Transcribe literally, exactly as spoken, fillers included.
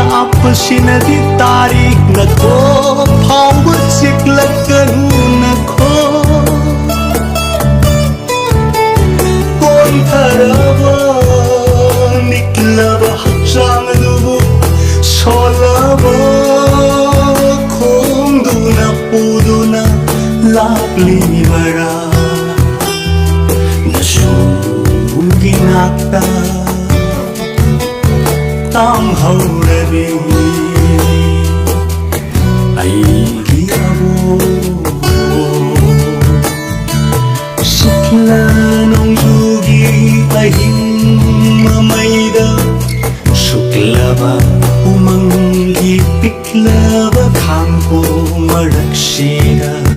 ꯂꯥꯞꯄꯁꯤꯅꯗꯤ ꯇꯥꯔꯤ ꯅꯈꯣ ꯐꯥꯎꯕ ꯆꯤꯛꯂꯛꯀꯅꯨ ꯅꯈꯣ꯫ ꯀꯣꯟꯊꯔꯕ ꯅꯤꯛꯂꯕ ꯍꯛꯆꯥꯡ ꯑꯗꯨꯕꯨ ꯁꯣꯜꯂꯕ ꯈꯣꯡꯗꯨꯅ ꯄꯨꯗꯨꯅ ꯂꯥꯛꯂꯤꯕꯔꯥ? ꯅꯁꯨꯒꯤ ꯅꯥꯛꯇ ꯇꯥꯝꯍꯧꯔꯕꯤ ꯑꯩꯒꯤ ꯑꯕꯣꯛ꯫ ꯁꯤꯛꯂꯥ ꯅꯣꯡꯖꯨꯒꯤ ꯑꯍꯤꯡ ꯃꯃꯩꯗ ꯁꯨꯛꯂꯕ ꯎꯃꯪꯒꯤ ꯄꯤꯛꯂꯕ ꯈꯥꯡꯄꯣꯛ ꯃꯔꯛꯁꯤꯗ